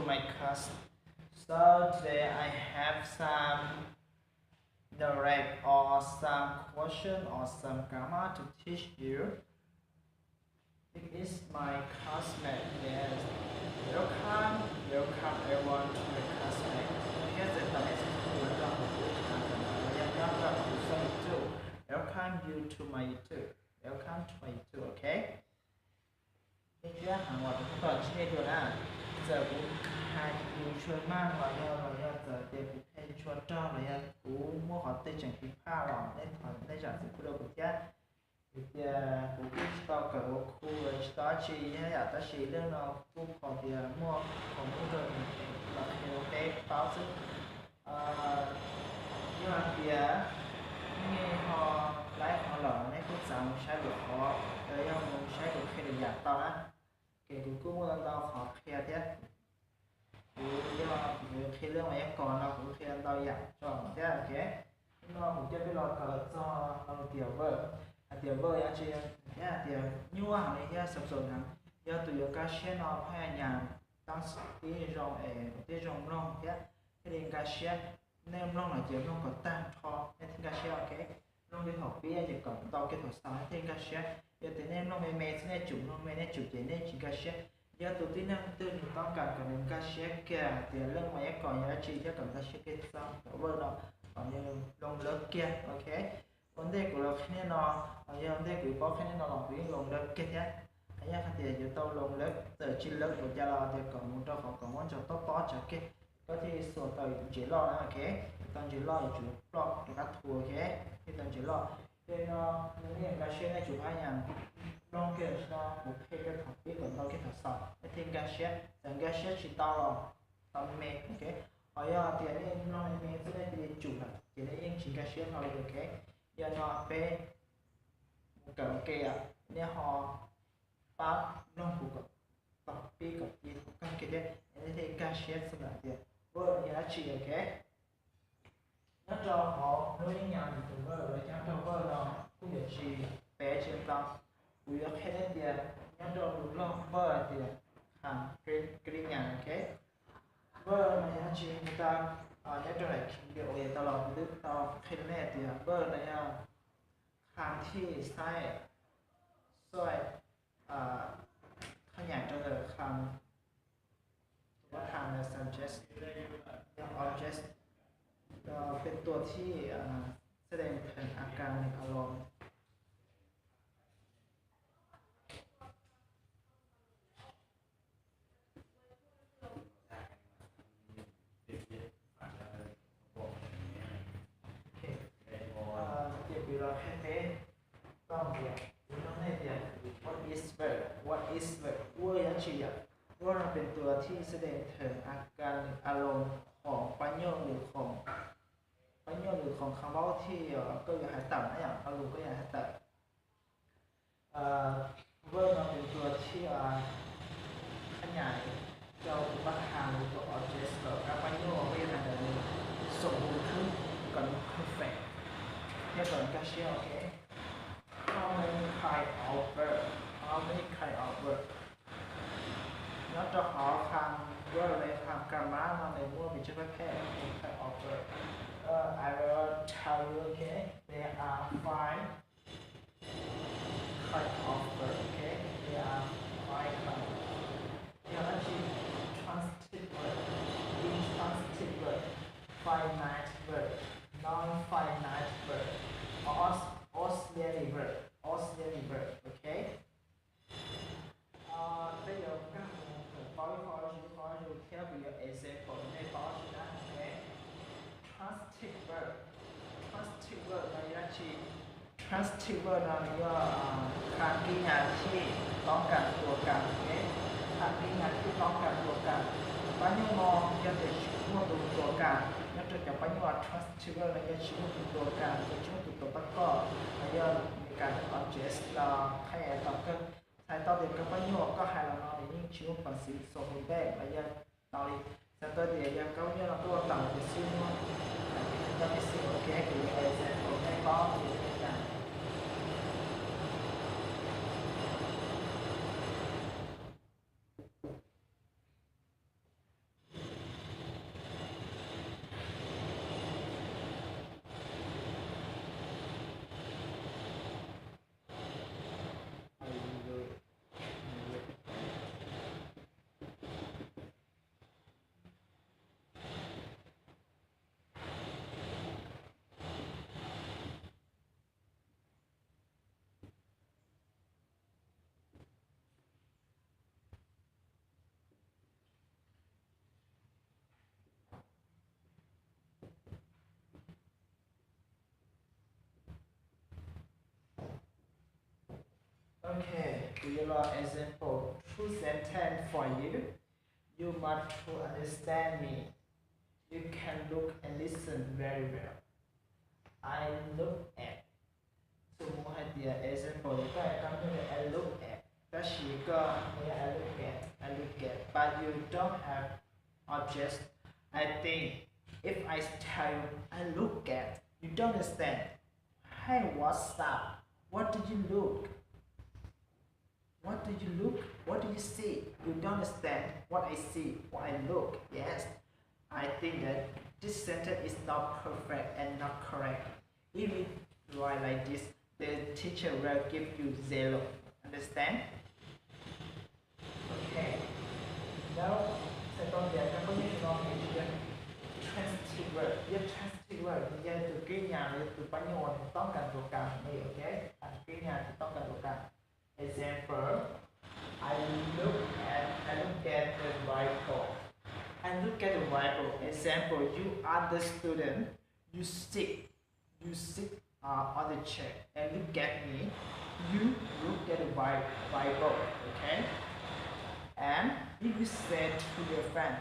my class. So today I have some dialect or some question or some grammar to teach you. This is my classmate. Yes. Welcome, welcome everyone to my classmate. Thiab txawm tam nej tsis tau los rau hauv kuv tshooj tawm no los yog nyob rau hauv kuv tshooj YouTube. Welcome you to my YouTube. Welcome to my YouTube, ok? Nej thiab heev uas kuv tau ntsib nej dua na, txawm kuv hais tsis tshua meej los yog los yog txawm tias kuv qhia tsis tshua raug los yog kuv muaj qhov twg tseem phiv phaj los nej thov nej zam txim pub rau kuv thiab. Vim tias kuv kuj tsis tau kawm ua khu tsis tau dab tsi thiab yom, tab sis lej no kuj qhov tias muaj qhov muab rau los qhia rau peb paub xwb. Yog hais tias nej ho laib ho lawm nej kuj xav mus saib lwm qhov, yog mus saib kuv qhia lwm yam tau na. Ces kuv kuj muaj ntau qhov qhia thiab. Kuv yog kuv qhia lej mas yog kos no kuv qhia ntau yam tso thiab, ok. Hnub no kuv coj peb los kawm txog tias verb, hais tias verb yog tsis, thiab hais tias nyuaj heev li thiab xav xav heev, yog tus yuav nkag siab no phaj nyas tab sis tib zoo es tib zoo mloog thiab thiaj li nkag siab. Nej mloog no ces mloog kom tag nrho nej thiaj nkag siab, ok. Mloog li thaum pib ces kom tau kiag thaum xaus nej thiaj nkag siab. Yog tias nej mloog me me xwb nej tsum mloog me nej tsum ces nej tsis nkag siab. Yog tus tib neeg twg nws toob kas kom nws nkag siab kiag hais tias lej mas yog kos yog dab tsi thiab kom nkag siab kiag txog cov verb no kom nws loo lawv kiag, ok. Ua ntej kuv los qhia nej no, yog ntej kuv paub qhia nej no los kuv yeej loo lawv kiag thiab. Hais yog hais tias yuav tau loo lawv, txawm tsis lawv ua cas los tias kom mus rau qhov kom muab ntsaws tob tob tsawv kiag, koj thiaj li xuas tau ntsis loj na, ok. Tau ntsis loj yuav tsum ploj rov qab thu, ok. Thiaj tau ntsis loj. Ces no nej nkag siab nej tsum phaj nyas mloog kiag no kuv qhia rau thaum pib kom tau kiag thaum xaus nej thiaj nkag siab. Txawm nkag siab tsis tau los tau me me, ok. Ho yog tias nej mloog me me xwb nej cia li tsum lawm ces nej yeej tsis nkag siab hlo li, ok. Yog no peb mus kawm ua ke, nej ho pab mloog kuv kom tau pib kom ci thaum kawg kiag thiab nej thiaj nkag siab txog ntawm tias verb yog dab tsi, ok. Nyob rau hauv lub ib nyas tus verb los nyob rau verb no kuj yuav tsis peb tsis ntau. Kuv yuav qhia nej tias nyob rau lub log verb tias kham kli nyas, ok. Verb no yog dab tsi, nyob rau daim video uas tau los kuv twb tau qhia nej tias verb no yog kham thij xaib xaib, thaj nyam rau ntawm kham, tus pab kham subject, yog object, peb tua thib sentence a kas nws a los. Ces kuv los qhia peb tau tias, kuv nug nej tias what is verb, what is verb, verb yog dab tsi yom? Verb no peb tua thib sentence a kas nws a los, khoom, pab nyuaj nws khoom, pab nyuaj nws khoom, kham paub thib koj yuav hais tawm na yom, lo lus koj yuav hais tawm. Verb no peb tua thib thaj nyam rau tus pab kham los tus object kom kab pab nyuaj koj yuav hais ntawm nws xoom hu khwb kom nws perfect thiab kom nkag siab, ok. How many kind of verb? How many kind of verb? Nyob rau hauv kham verb los yog kham grammar no nws muaj pes tsawg pab phem, how many kind of verb? I will tell you, ok. There are five kind of verb, ok. There are five kind. Yog dab tsi? Transitive verb, intransitive verb, finite verb, non-finite verb, aux- auxiliary verb, auxiliary verb, ok. Peb yuav nkag mus kawm paub ib qho zus qho zus thiab kuv yuav example rau nej paub xwb na, ok. Transitive verb, transitive verb no yog dab tsi? Transitive verb no yog kham kib nyas thib toob kas tua kas, ok. Kham kib nyas thib toob kas tua kas. Pab nyuaj no yog tias tsis muaj tus tua kas, nyob rau cov pab nyuaj transitive verb no yog tsis muaj tus tua kas, yog tsis muaj tus tua pab koj, los yog Meskas tias object los qhia tau kawg. Txhais tau tias kab pab nyuaj koj hais los no nws yeej tsis muaj peev xwm xoom hu dej los yog tau li. Txhais tau tias yog kab pab nyuaj no koj ua tawm tias xwb muaj, tau tias xwb, ok, kuv yuav example nej paub li cas. Okay, kuv yuav los example two sentence for you. You must to understand me. You can look and listen very well. I look at. So mus hais tias example, koj hais koj nug I look at, tab sis koj nug I look at, I look at, but you don't have objects. I think if I tell you I look at, you don't understand. Hey, what's up? What do you look? What do you look? What do you see? You don't understand what I see, what I look. Yes, I think that this sentence is not perfect and not correct. If you write like this, the teacher will give you zero. Understand? Okay. Now, thầy cô dạy cho có những con người yog transitive verb. Yog transitive verb yog tus khej nyas, yog tus pab nyuj uas toob kas tus kas ne, ok? Tus khej nyas tus toob kas tus kas. Example, I look at, I look at the whiteboard. I look at the whiteboard. Example, you are the student. You sit, you sit uh, on the chair and look at me. You look at the white, whiteboard, okay? And if you say to your friend,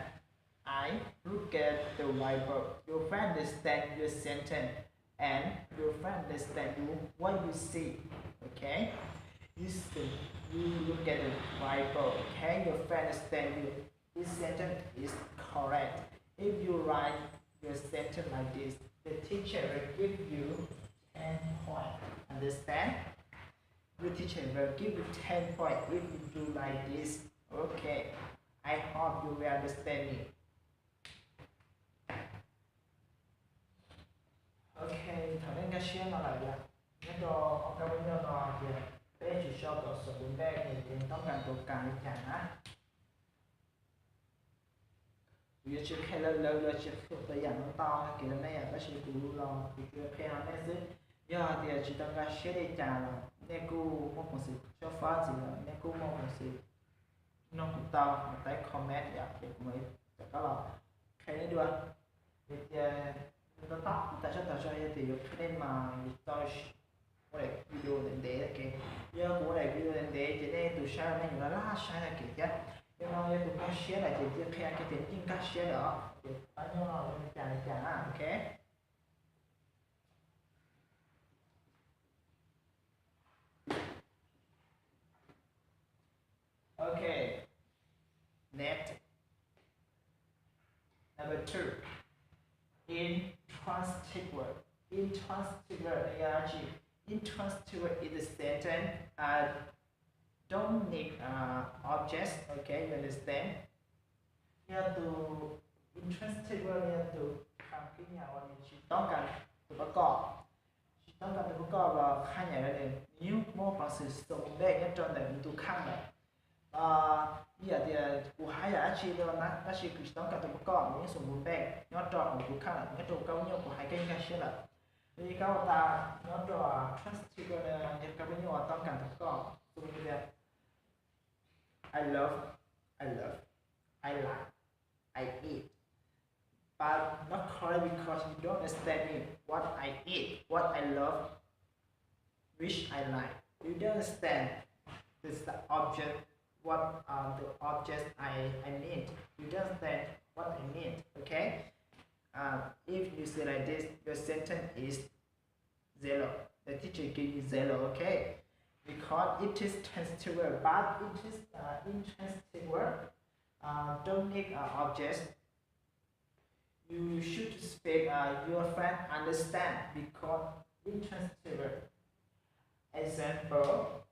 I look at the whiteboard, your friend understand your sentence and your friend understand you what you see, okay? You see, you look at the whiteboard, okay? Your friend understand you. This sentence is correct. If you write your sentence like this, the teacher will give you ten point. Understand? The teacher will give you ten point if you do like this. Okay. I hope you will understand me. Ok, thaum nej nkag siab no lawm yog nyob rau ob kab ua nyuj no tias peb tsis sau tom xom npu npej ces toob kas tus kas li cas na. Kuv yuav tsis qhia lawv, lawv tsis qhia tus yam no tau kev rau nej yom, tab sis kuv los kuv tsuas qhia rau nej xwb. Yog hais tias tsis tau nkag siab li cas los nej kuj muaj peev xwm tshawb fab ntxiv los nej kuj muaj peev xwm nug kuv tau hauv qab comment yom, ces kuv mam li rov qab los qhia nej dua. Vim tias tau tau tas zog tas zog yog tias yuav qhia nej mas yuav tau ua daim video ntev ntev. Yog kuv ua daim video ntev ntev ces nej tus saib los nej yuav laj laj saib tag kev thiab. Yog no yog tus nkag siab lawm ces cia qhia kiag tias nej yeej nkag siab lawm os, ces pab nyob li cas li cas na, ok. Ok. Next. Number two. Intransitive verb. Intransitive verb yog dab tsi? Intransitive verb is the sentence uh, don't need uh, objects. Ok, you understand? Yog tus intransitive verb yog tus khaj khib nyas uas nws tsis toob kas tus pab koj. Tsis toob kas tus pab koj los khaj nyas rau nws, nws yeej muaj peev xwm xoo npej nyob rau ntawm nws tus kheej lawm. Ib yam tias kuv hais yam dab tsi rau na, tab sis kuv tsis toob kas tus pab koj, nws yeej xoo npej nyob rau hauv tus kheej lawm, nyob rau kab ua nyuj kuv hais koj yeej nkag siab lawm. Li kab ua tas nyob rau transitive verb no yog kab ua nyuj uas toob kas tus pab koj, xoo tias I love, I love, I like, I eat. But not correct because you don't understand me. What I eat, what I love, which I like. You don't understand this object, what uh, the object I, I mean. You don't understand what I mean, okay? Uh, if you say like this, your sentence is zero. The teacher give you zero, okay? Because it is transitive verb, but it is uh, intransitive verb. Uh, don't make uh, objects. You should speak uh, your friend understand because intransitive verb. Example.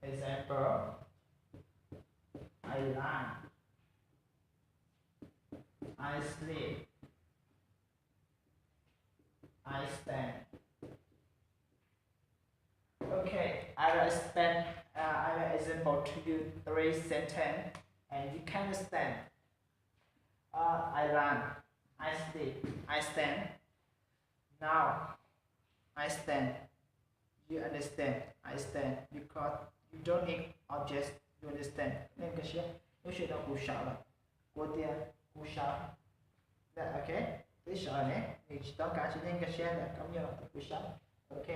Example. I lie. I sleep. I stand. Okay, I will explain, uh, I will example to you three sentence and you can understand. Uh, I run, I sleep, I stand. Now, I stand. You understand, I stand because you don't need objects, you understand. Nej nkag siab, lub sij hawm no kuv sawv lawm, kuv tias kuv sawv. Ok, twb sawv ne, nws tsis toob kas tsis, nej nkag siab ntawm kab nyuj no tias kuv sawv. Ok.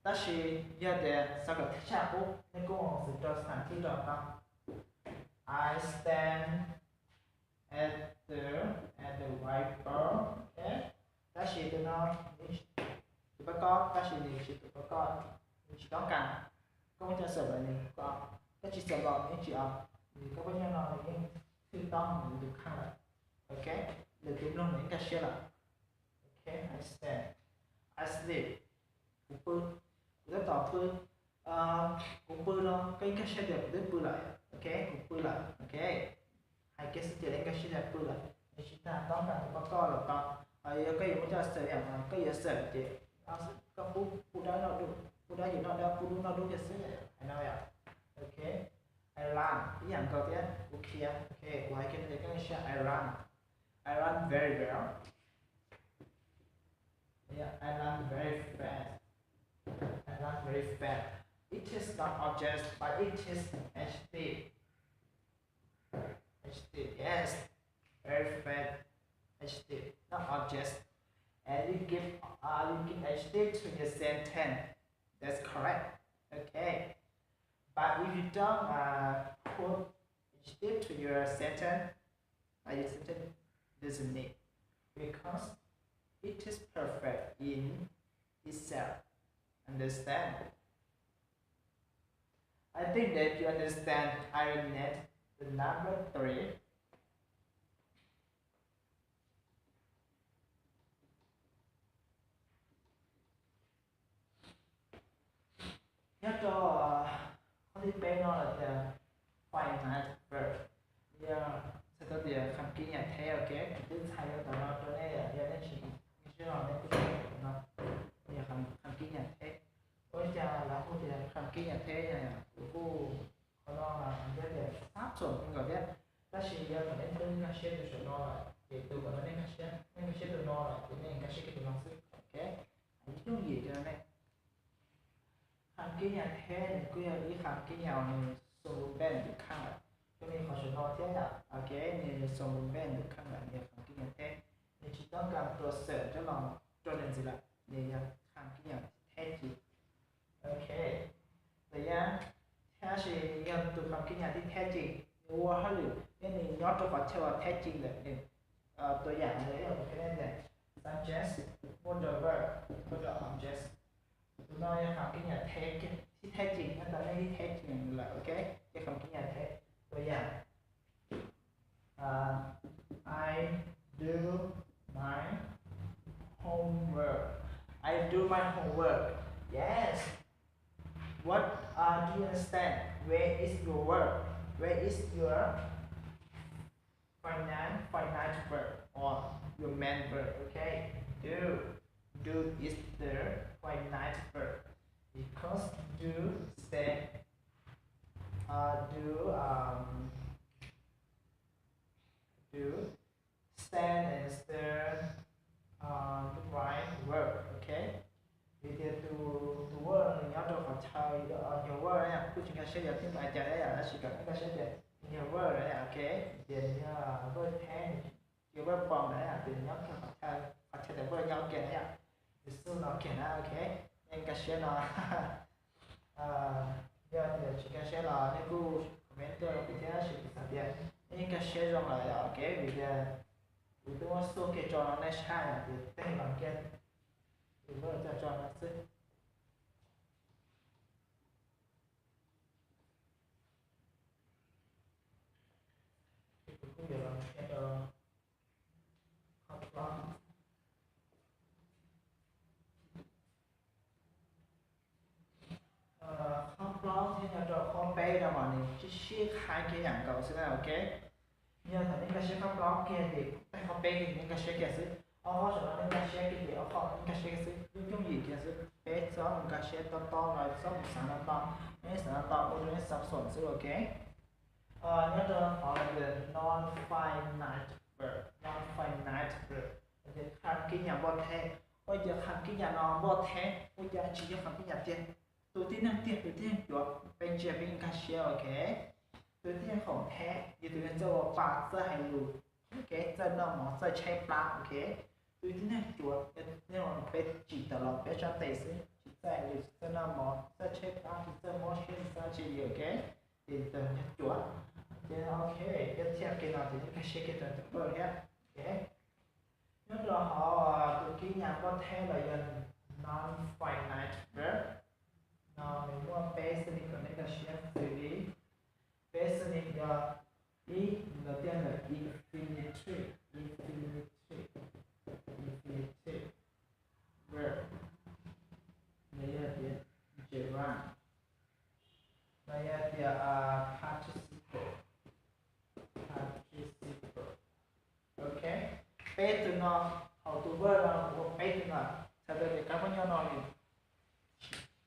Tab sis yog tias xav kom thib tshaj qub nej kuj mus xws rau xam thib rau tau. I stand at the at the whiteboard. Tab sis tus no, tus pab koj, tab sis nws tsis tus pab koj, nws tsis toob kas. Koj muab cov xawm los nws koj, koj tsis xawm los nws tsis os, nws koj pab nyob no nws yeej thwj toob nws tus kheej lawm. Ok, lwm tus mloog nws yeej nkag siab lawm. Ok, I stand, I sleep, kuv pw, kuv tab tom pw. Kuv pw no koj yeej nkag siab tias kuv twb pw lawm. Ok, kuv pw lawm. Ok, hais kiag xwb ces yeej nkag siab tias pw lawm, nws tsis tas toob kas tus pab koj los tau. Yog koj yuav muab coj xawm yam no koj yuav xawm ces koj pub, pub dawb noj dub, pub dawb ces noj dawb, pub dub noj dub kiag xwb, hais no yom. Ok, I run, ib yam nkaus thiab, kuv khiav. Ok, kuv hais kiag tias koj nkag siab, I run, I run very well. Yeah, I run very fast. I run very fast. It is not object, but it is adjective. Adjective, yes. Very fast. Adjective, not object. And you give, uh, you give adjective to your sentence. That's correct. Okay. But if you don't, uh, put adjective to your sentence, uh, your sentence doesn't need, because it is perfect in itself. Understand? I think that you understand. I read the number three. Nyob rau qhov thib peb no lawm tias finite verb, yog txhais tau tias kham kib nyam theb. Ok, kuv twb txhais yuav tom no rau nej, yog nej tsis nkag siab los nej kuj tau no, yog kham kib nyam theb. Ua li cas lawv hu tias kham kib nyam theb, kuv kuj, qhov no yog tias sab txuam kawg nkaus thiab. Tab sis yog thaum nej twb nkag siab tus saum no lawm ces tus kom no nej nkag siab, nej nkag siab tus no lawm ces nej nkag siab kiag tus no xwb. Ok, yooj yim rau nej. Kham kib nyam theb nws kuj yog ib kham kib nyam uas nws xoo npu npej tus kheej lawm. Zoo li qhov saum no thiab yom, ok, nws xoo npu npej tus kheej lawm, nws yog kham kib nyam theb. Nws tsis toob kas tua xawm coj los rau nws ntxiv lawm, nws yog kham kib nyam theb ces. Ok, ntawm yam, tab sis nws yog tus kham kib nyam thib theb ces nws ua hauj lwm thiab nws nyob rau qhov chaw uas theb ces lawm nws. Tua yam li subject, verb, object. Tus no yog kham kib nyam theb, thib theb ces nyob rau nej thib theb ces lawm, ok, ces kham kib nyam theb. Tua yam, I do my homework. I do my homework. Yes. What, uh, do you understand? Where is your work? Where is your finite, finite verb or your main verb? Okay. Do. Do is the finite verb. Because do stand, uh, do, um, do stand and stand, uh, the right verb, okay? Vim tias tus, tus verb nws nyob rau qhov chaw, uh, your verb na, kuj tsis nkag siab yog tib mus hais cas thiab yom, tab sis kom nej nkag siab tias your verb na, ok? Tias nws yog verb theb, your verb form na, tias nws nyob kiag qhov chaw, qhov chaw tias verb nyob kiag na yom. Nws xub no kiag na, ok? Nej nkag siab no. Yog tias tsis nkag siab los nej kuj comment tuaj rau kuv thiab, tab sis kuv xav tias nej yeej nkag siab zoo lawm yom, ok? Vim tias kuv twb muab xub kiag tso rau nej saib hais tias tej los kiag, kuv muab coj tso no xwb. Kuv kuj yuav los qhia rau qhov plaub, qhov plaub thiab nyob rau qhov peb no mas nws sib sib qhaib kiag yam nkaus xwb na, ok? Yog thaum nej nkag siab qhov plaub kiag ces tej qhov peb kiag nej nkag siab kiag xwb. Ob qhov saum no nej nkag siab kiag ces ob qhov nej nkag siab kiag xwb, yooj yooj yim kiag xwb. Peb txhob mus nkag siab tob tob los txhob mus xav ntau ntau, nej xav ntau ntau ua rau nej xav xuam xwb, ok? Nyob rau qhov non-finite verb, non-finite verb, kham kib nyam npoj theb. Ua cas kham kib nyam no npoj theb, ua cas tsis yog kham kib nyam tiag? Tus tib neeg tiag, tus tib neeg cuav, peb ntsia peb nkag siab, ok? Tus tib neeg khoom theb yog tus neeg txawj ua pa, txawj hais lus, ok, txawj noj mov, txawj tshaib plab, ok? Tus tib neeg cuav yog tus neeg uas peb tsim tawm los peb tso tes xwb, tsis xaim lwm, tsis txawj noj mov, tsis txawj tsheb plab, tsis txawj mob siab, tsis txawj tsi li, ok. Ces tawm nyob cuav. Ces ok, yog thiaj li no ces neb kag siab kiag rau tus verb thiab, ok. Nyob rau hauv tus kib nyas npauj theb los yog non-finite verb no nws muaj peb xws li kom neb kag siab xws li, peb xws li yog ib, ntawm tias ntawm infinitive, infinitive, infinitive verb, nws yog tias gerund, nws yog tias participle, participle. Ok, peb tus no, hauv tus verb no ua peb tus no, txhais tau tias kab mob nyob no nws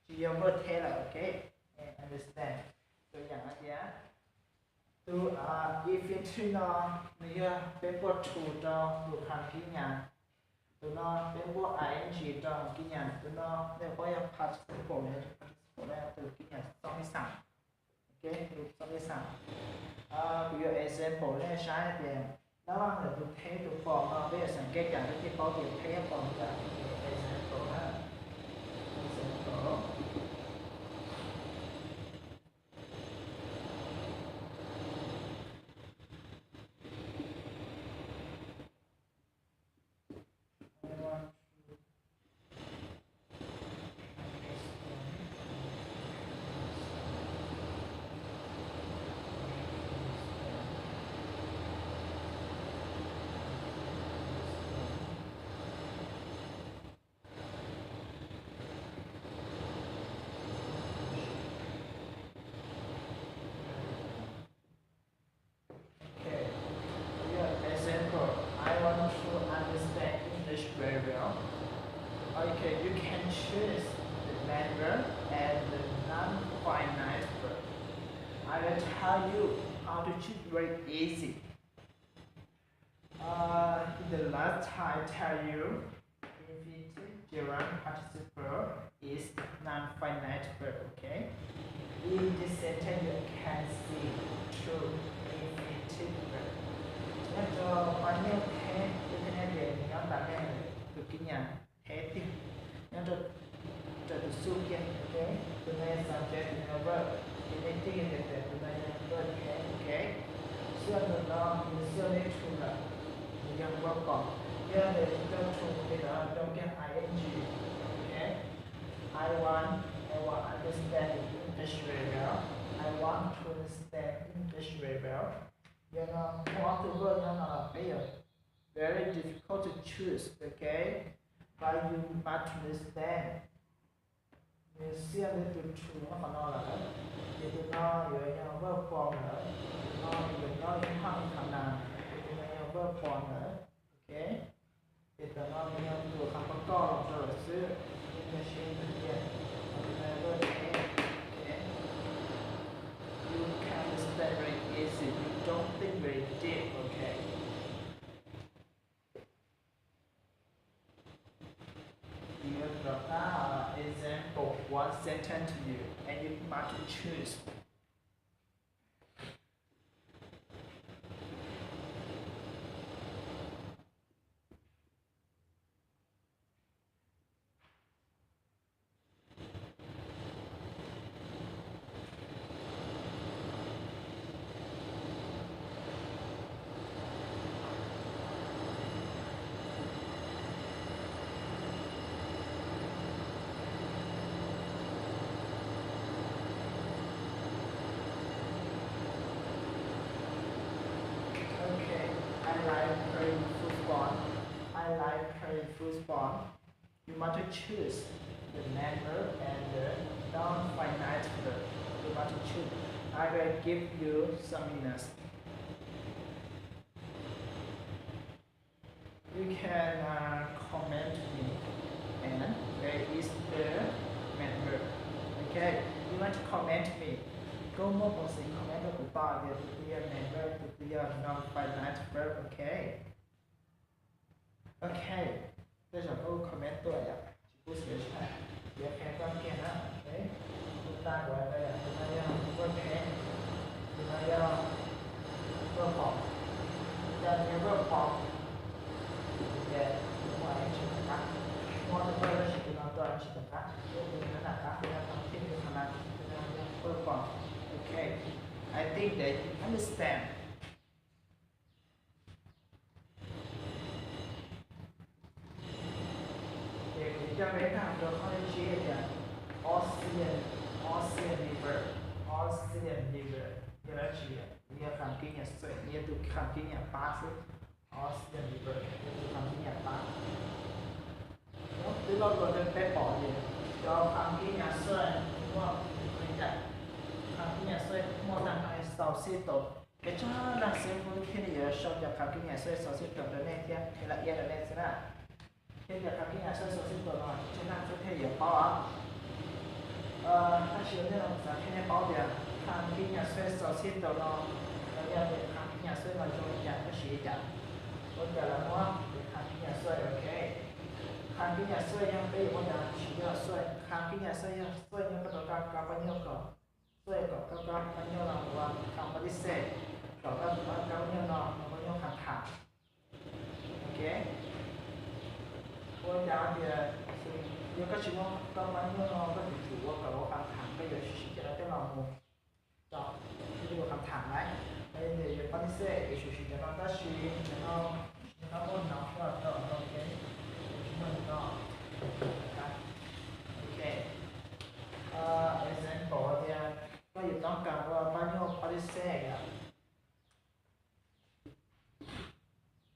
tsis yog verb theb lawm, ok. Understand? Tus yam hais tias tus infinitive no nws yog peb npuaj to rau tus kab kib nyas, tus no peb npuaj ing rau kib nyas, tus no nej paub yog participle, participle no tus kib nyas txoj ib xam, ok, tus txoj ib xam. Kuv yuav example nej saib tias dab laug ntawm tus theb tus pom no peb yuav xav kev cas peb thiaj paub tias theb pom cas. Example na, example. Okay, for your example, I want to understand English very well. Okay, you can choose the main verb and the non-finite verb. I will tell you how to choose very easy. Uh, in the last I tell you, infinitive gerund participle is non-finite verb, okay? In this sentence, you can see two infinitive verb. Nyob rau pab nyuj theb, tus theb ne tias nyob ntawm nej tus kib nyas theb tiag. Nyob rau raws tus xub kiag, ok. Tus no yog subject, tus no yog verb, ces nej tij tias tus no yog verb theb, ok. Xub tus no nws xub neb to lawm, nws yog verb form. Yog tias tsis tau to li ntawd rau kiag ing, ok. I want, I want understand English very well. I want to understand English very well. Yog no muaj ob tug verb nyob no los peb yuav very difficult to choose, ok? But you must understand. Nws xiaj li tus to nyob qhov no lawm, ces tus no yuav yog verb form lawm, tus no yuav nyob li haj qhov na, ces tus no yog verb form lawm, ok? Ces tam no nws yog tus qhov koj los rau lawm xwb, nws yog siv tus tiag, tus no yog verb theb, ok? You can understand very easy, you don't think very deep, ok? Yuav rov qab example one sentence to you and you must choose. Okay, I like playing football. I like playing football. You must choose the main verb and the non-finite verb. You must choose. I will give you some minutes. You can uh, comment me and where is the main verb. Okay, you want to comment me. Koj muaj peev xwm comment rau kuv tau tias tus twg yog main verb, tus twg yog non-finite verb, okay? Ok, tej zaum koj comment tuaj yom, tsis pub xwb tsis hais, yuav qhia koj kiag na. Tus tag uas tus no yog verb theb, tus no yog verb pom, tus no yog verb pom, ces muaj ib tsis tom qab, muaj tus verb tab sis tus no tuaj tsis tom qab, tus no They understand. Ces kuv coj peb tham rau qhov tsib tias Auxiliary, Auxiliary verb, Auxiliary verb yog dab tsi? Yog kham khib nyam xuej, yog tus kham khib nyam pab xwb. Auxiliary verb yog tus kham khib nyam pab. Twb loj dua rau peb pom tias cov kham khib nyam xuej muaj li cas. Kham khib nyam xuej muaj tag nrho xau xib taus. Kev tshuab leej xwb kuv thiaj li yuav sau cov kham khib nyam xuej xau xib taus rau nej thiab, thiaj li iab rau nej xwb na. Thiab cov kham khib nyam xuej xau xib taus no tsis tshua leej twg thiaj yuav paub. Tab sis nej xav qhia nej paub tias kham khib nyam xuej xau xib taus no, los yog tias kham khib nyam xuej no zoo li cas, nws siv li cas, ua cas lawv muab tias kham khib nyam xuej, ok. Kham khib nyam xuej yog peb yuav muab cov siv coj los xuej. Kham khib nyam xuej yog xuej, yog koj rov qab kab pab nyuj kom xuej, kom koj kab pab nyuj no ua kham pab tib xej, kom koj kab pab nyuj no ua pab nyuj kham tham. Ok. Ua cas tias yog koj tsis muab koj pab nyuj no, koj tseem tsum ua kom ua kham tham, koj yuav siv siv cov no coj los mus, coj ua kham tham na. Yog tias yuav pab tib xej yuav tsum siv cov no, tab sis cov no, cov no muaj no, muaj no, ok, tsis muaj no. Ok. Example tias koj yuav toob kas ua pab nyuj pab tib xej yom.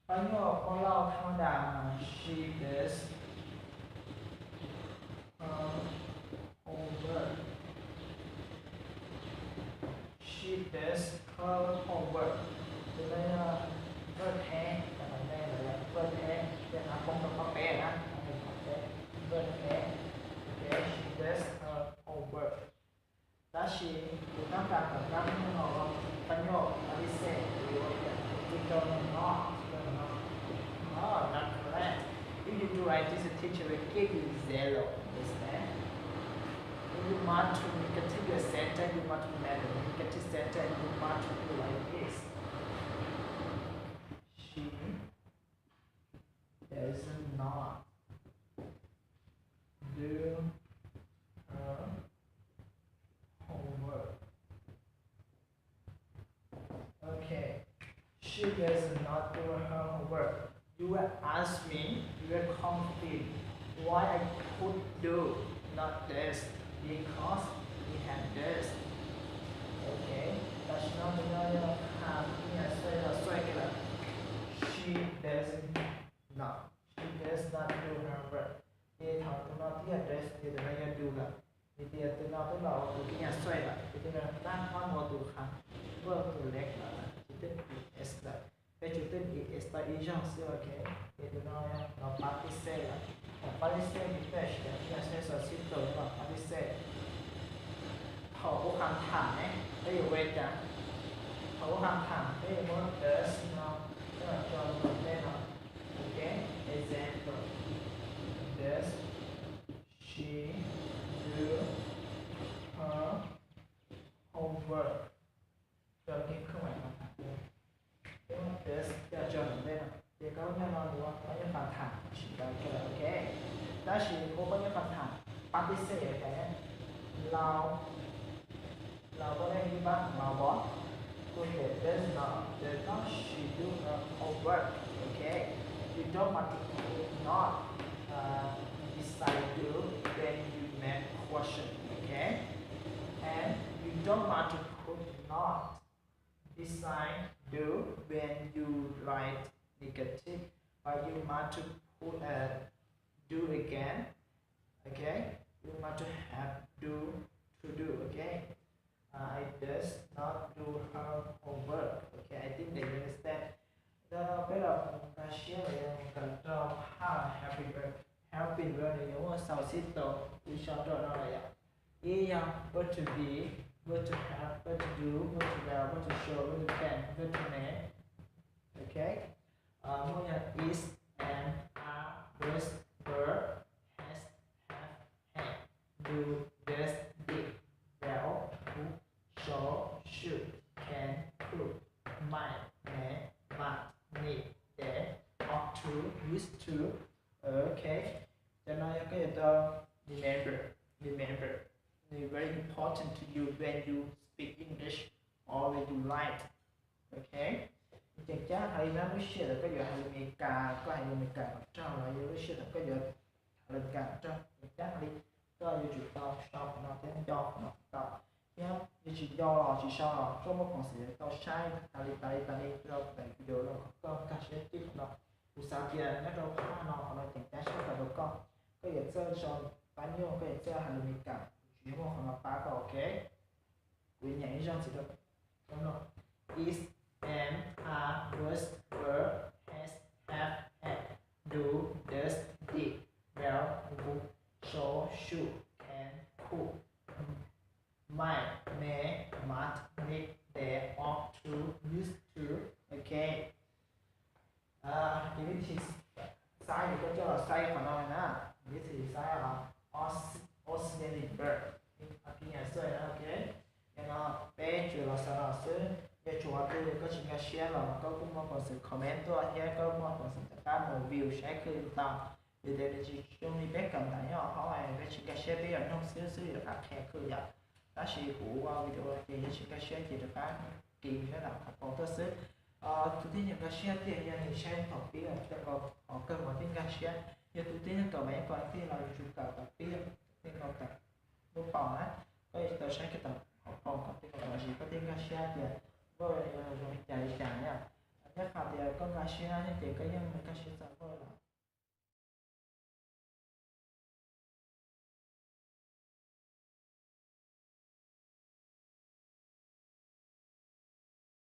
Pab nyuj muaj lauj thaj ma das mas she does her homework. She does her homework. Tus no yog verb tense, cov no yog verb tense, ces qhov poob rau qhov peb na, qhov peb, verb tense. Ok, she does her homework. Tab sis kuv toob kas kom kab nyuj no ua pab nyuj pab tib xej, kuv yuav ua tias, kuv tsis tau no, tsis tau no. No, not correct. If you do like this, the teacher will give you zero. Understand? If you want to negative your sentence, you want to make a negative sentence, you want to do like this. She does not do her homework. Okay. She does not do her homework. You will ask me, you will confuse why I put do, not does, because we have does. Okay. Tam sim no tus no yog kham khib nyam xuej los xuej kiag lawm. She doesn't, no, she does not do her work. Ces thaum tus no twb yog does, ces tus no yog do lawm. Vim tias tus no twb los ua tus khib nyam xuej lawm, ces tus no tab pab mus ua tus kham, ua tus lej lawm, tsis twb es lawm. Peb tsuas twb es tau ib zaug xwb, ok. Ces tus no yog los pab tib xej lawm. Thaum pab tib xej ces peb siv cov khib nyam xuej xau xib taus los pab tib xej. Thaum ua kham tham ne, peb yuav ua li cas? Thaum ua kham tham peb yuav muab does no coj los tso rau ntawm tej no. Ok, example, does she do her homework? Tso kiag khab ais kham tham, peb muab does coj tso ntawm tej no, ces kab nyuj no ua pab nyuj kham tham tsis tau kiag lawm, ok. Tab sis muab pab nyuj kham tham pab tib xej yuav cas ne? Lao, lao koj nej ib pab lao pom, kuv tias does not, does not she do her homework, ok. You don't want to put not beside do when you make question, ok. And you don't want to put not beside do when you write negative, but you want to put a do again. Okay, you want to have do to do. Okay, I does not do her homework. Okay, I think that you understand. Peb los nkag siab los yog nkag rau phaj helping verb. Helping verb nws yuav muaj xau xib taus ib co rau no lawm yom. Ib yog verb to be, verb to have, verb to do, verb to wear, verb to show, verb to can, verb to make. Ok, muaj yog is, am, are, was, were, has, have, had, do, does, did, will, would, shall, should, can, could, might, may, might, need, dare, ought to, used to. Ok, cov no yog koj yuav tau remember, remember. It's very important to you when you speak English or when you Ok, ceev cab hais li no lub sij hawm koj yuav hais lus Amelikas, koj hais lus Amelikas kom raug los yog lub sij hawm koj yuav hais lus Amelikas kom raug, ceev cab hais li koj yuav tsum tau sau qhov no thiab nco qhov no tau, thiab yog tsis nco los tsis sau los koj muaj peev xwm tau saib tas li tas li tas li rau ntawm video no kom koj nkag siab txij qhov no. Kuv xav tias nyob rau phab no qhov no ceev cab tshaj plaws rau koj. Koj yuav txawj sau pab nyuj, koj yuav txawj hais lus Amelikas, tsis muaj qhov no pab koj, ok. Kuv nyeem ib zaug ntxiv rau no: Is, am, are, was, were, has, have, had, do, does, did, will, would, shall, should, can, could, might, may, must, need, dare, ought to, used to. Ok, ces vib thi xaib, yog koj coj los saib qhov no na, vib thi xaib auxiliary verb, ok. Yog no peb tsuas los xav los xwb, yog tsuas qhov twg koj tsis nkag siab los koj kuj muaj peev xwm comment tuaj thiab koj muaj peev xwm rov qab mus view saib khwb tau. Vim tias nws tsis zoo li peb kawm ntawv nyob hauv, peb tsis nkag siab peb yuav mloog xwb xwb yuav rov qab qhia khwb yom. Tab sis kuv ua video ces yog tsis nkag siab ces rov qab kis saib ntawm qhov paus tuaj xwb. Tus tib neeg nkag siab tiag yog nws saib thaum pib los, qhov kawg mas thiaj nkag siab. Yog tus tib neeg kawm mas ib pom tiag los yuav tsum kawm thaum pib, tej nkaus thaum lub paus na, koj yuav tsum tau saib kiag thaum qhov paus kom tej nkaus tau zis koj thiaj nkag siab tias Word zoo li cas li cas na. Nyob qhov tias koj nkag siab thiab ces koj yeej nkag siab txog Word los